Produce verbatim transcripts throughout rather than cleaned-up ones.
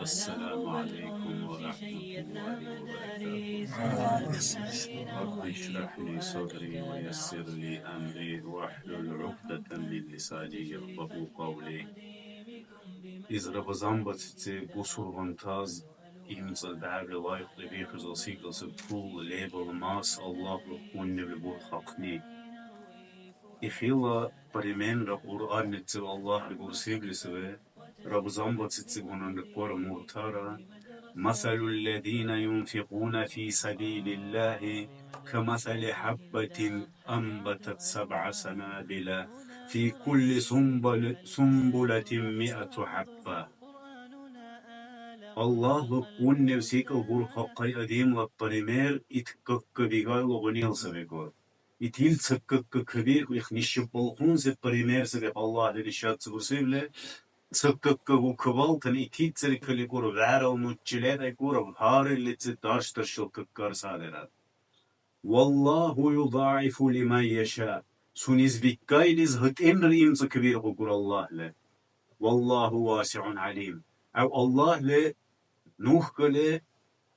السلام عليكم ورحمة الله وبركاته. رب اشرح لي صدري ويسر لي أمري واحلل عقدة من لساني يفقهوا قولي. Из Рамазан бацици бусурмантас имцӀал дявила лайикьли бихӀусил сикӀал саб кул лебал мас Аллагьла гьуннивли бурхахъни. Ихила примерра Кьуръаннициб Аллагьли бурсибли саби. Рамазан бацициб гьунанра квара муртара: مثل الذين ينفقون في سبيل الله كمثل حبة أنبتت سبع سنابل في كل سنبل-، سنبلة مئة حبة. Аллагьла гьуннив сикӀал бурхахъай адамла пример ит каккабигайла гъунил сабигу. Итил ца какка кабирхьу, их нишиб балхунси пример саби Аллагьли нишаци бурсивли, ца какка гукабалтани итицари каликӀур, вегӀрал нуччи лерайкӀур, гьариллици дарш-даршал каккар садирар. والله يضاعف لمن يشاء. Сунес биккайлис гьатӀенра имцӀакабиркьукур Аллагьли. والله واسع عليم. ГӀяв Аллагьли нухкали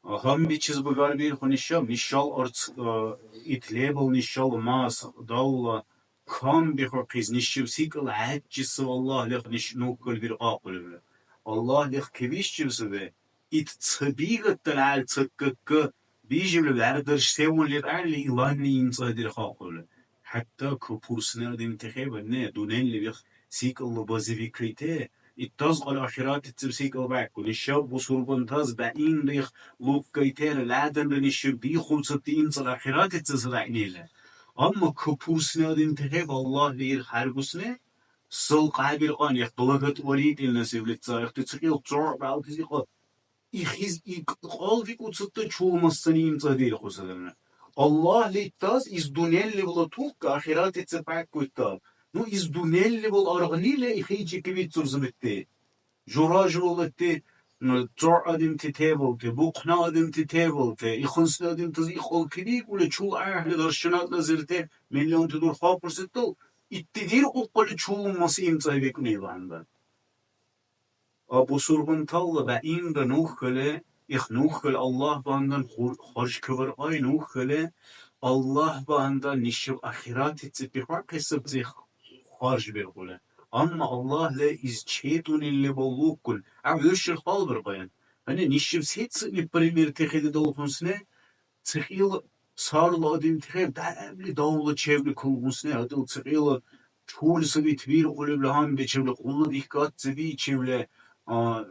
гьанбичис багарбирхьу нишаб, нишал арц, а, ит лебал нишал мас, давла, камбихьухъес, нишиб сикӀал гӀяхӀчисав Аллагьли ниш нухкали биркьахъулевли. Аллагьли кивишчив саби, ит ца бигаттал гӀял ца какка бижибли вягӀдарш севан лебгӀялли, иланни имцӀадирхахъули. ХӀятта капурсни адамти хӀебарни, дунъяли вих сикӀалла базивикайти, иттаз кьял ахиратициб сикӀал бакӀу. Нишаб бусурбантас баинрих луккайтер, ладанра нишиб дихулцадти имцӀал ахиратицас рагӀнили. Амма капурсни адамти хӀеб Аллагьли ир хӀярбусни, сал кьабиркьан, их благотворительность ибли ца, ихти цикил цӀуръ балтизи кьа. Ихиз ик-, кьалвикӀуцадта чула массани имцӀадирхъус адамра. Аллагьли иттас из дунъялливла тулка ахирати цепяхӀкуйтал. Ну, из дунъялливал аргънила ихичи кибицурзумитти. Жура-журалати, м, цӀуръадимти тебалти, бухънаадимти тебалти, ихунсиадимтази кьалкидикӀули чула гӀяхӀли даршанатлазирти миллионти дурхъахъурситал, итти диркьухъули чула мас имцӀайбикӀни багьандан. А бусурмантала баинра нухкали, их нухкали Аллагь багьандан хур-, харжкабаркьай нухкали, Аллагь багьандан нишаб ахирати цӀипихъахъесаб цӀих харжбиркьули. Амма Аллагьли из чедунили балуккун, гӀяв хӀушир халбиркьая. Гьанна нишаб сецадни примерти хӀедидалхъунсине, цӀихил сарла адамти хӀеб, дявли давла чевли калгусни, гьатӀил цӀикьила чули саби ит виркьули, гьанбичевли, хъула дихкатцибичевли, а,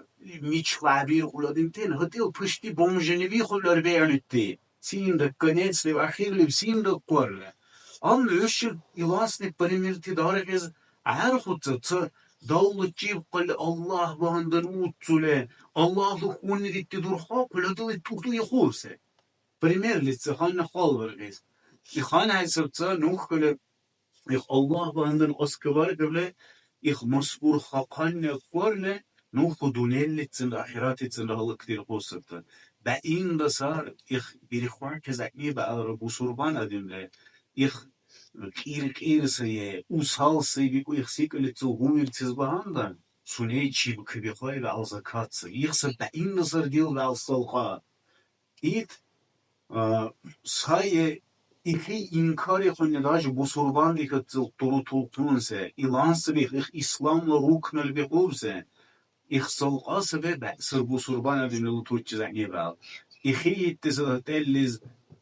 мичла виркьули адамтани, гьатӀил пушти бомжани вихули арбегӀнити, синра конецлив, ахирлив, синра хъварли. Амма хӀушил иласни примерти даргес гӀерхуца, ца давлачиб хъали Аллагь багьандан уцули, Аллагьла хьунрити дурхъахъули, гьатӀили тӀутӀуйхъуси. Примерлица гьанна халбаргес. Ихан хӀясабца нухкали, их Аллагь багьандан аскабаркабли, их масбур хахъанни акбарли, нуху дунъялицунра ахиратицунра гьалакдирхъусирта. Баинра сар, их бирхъварти зягӀипбиалра бусурман адамли, их кьиркьир сай, усал сай бикӀу, их сикӀалицун гьуйрцес багьандан, сунечиб кабихъай вегӀал закат сай. Их сар баинра сар дила вегӀал салкьа. Ит, а, сай ихи инкарихъуни даже бусурманрихъ цил турутулхъунси, иланцӀбихъ их исламла рукнал бихъубси, их салкьа саби бегӀсир бусурман адамли лутурчи зягӀнибал. Ихи итди саби хӀятӀеллиз,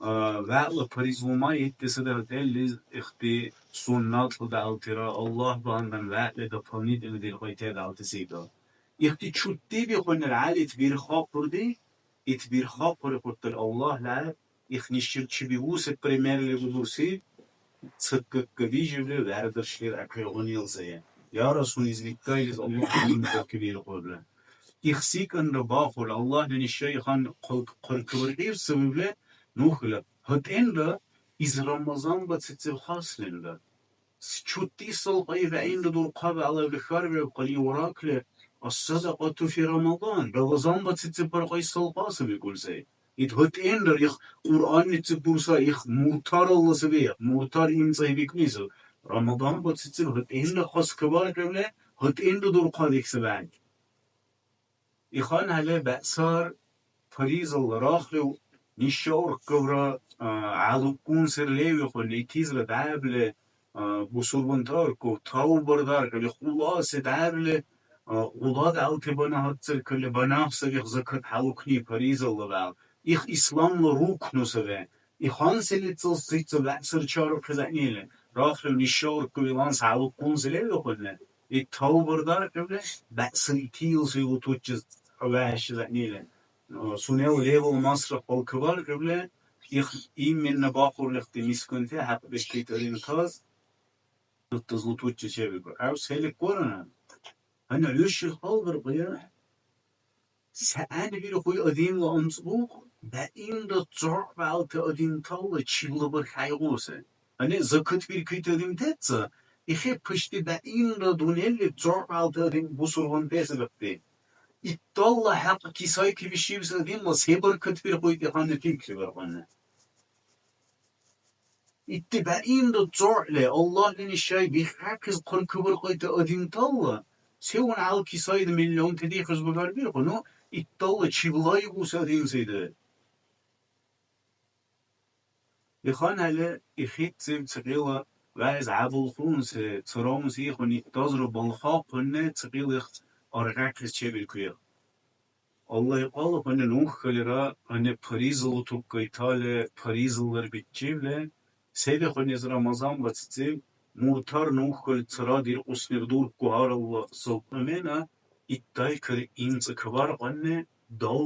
а, вегӀла паризлумай итди саби хӀятӀеллиз ихти суннатла далтира, Аллагь багьандан вегӀли дополнительно дирхъайте далти сига. Ихти чутти бихъунира гӀялит бирхахъурди, Ит бирхахъули хӀуртӀали Аллагьла ихнишил чебиуси примерли бузурси, ца каккабижибли вягӀдаршлира ахъиргъунилзая. Я Расул, изликкайлис Аллагь гьанна кабирхъулра. Их сикӀанра бахъули, Аллагьли нишайхан хъаркабаркьиб сабибли нухла, гьатӀенра из Рамазан бацициб хаслинра. Чутти салкьай вегӀинра дурхъа вегӀла вихар вебкьли уракли, ас-садакьату фи Рамадан, Рамазан бацициб баркьай салкьа саби кӀулзай. Ит гьатӀенра их Кьуръаннициб бурса, их муртаралла саби, муртар имцӀайбикӀнизив. Рамадан бацициб гьатӀенра хас кабаркьевли, гьатӀенра дурхъа дихьсабяхӀ. Ихан хӀела бегӀсар паризалла рахли, нишауркавра, а, гӀялуккунсир левихъули, итизра дявли, а, бусурмантарку, тавбардаркали, хуласи дявли, а, гъула дявти банагьатциркали, банагь саби закат хӀялукни паризалла вегӀ. Их исламла рукну саби. Ихъан селицал сица бегӀсир чарухъи зягӀнили, рахли нишауркавилан сагӀялуккунси левихъули, ит тавбардаркьибли, бегӀсир итил сай лутучи вяхӀси зягӀнили, сунела левал масра халкабаркьибли, их именно бахъур лехти мискунти хӀякьбикибтири каз, дутазлутучи чебикӀу. ГӀяв селиккурана? Гьанна хӀуши халбаркья? СегӀенбирхуй адамла анцӀбукь, баинра цархӀбалти адамтала чебла бархӀейгъуси. Гьанна закат биркайти адам деца, ихе пашти баинра дунъяли цархӀбалти адам бусурмантес гапти. Итталла хӀякь кисайкиб ишибси адамла се баркат бирхуй ити гьанна пикрибаркьанна. Итти баинра цархӀли Аллагьли нишай бихӀяхъес хъаркабаркьайти адамтала, севан гьалкисайда миллионти дихес багьарбирхьу, ну, иттала чеблайгӀуси адам сайда. ИхъанхӀели ихицциб цӀикьила вягӀиз гӀябулхъунси, царамси ихъуни иттазра балхахъунни цӀикьила их аргъахъес чебиркуя. Аллагь икьалла хӀуни нухкалира, гьанна паризла туккайтали, паризла лербичибли, селихъунизир Рамазан бацициб, муртар нухкали цара диркьуснир дургу гьаралла салтӀамена, итдайкар имцӀакабаркьанни, дал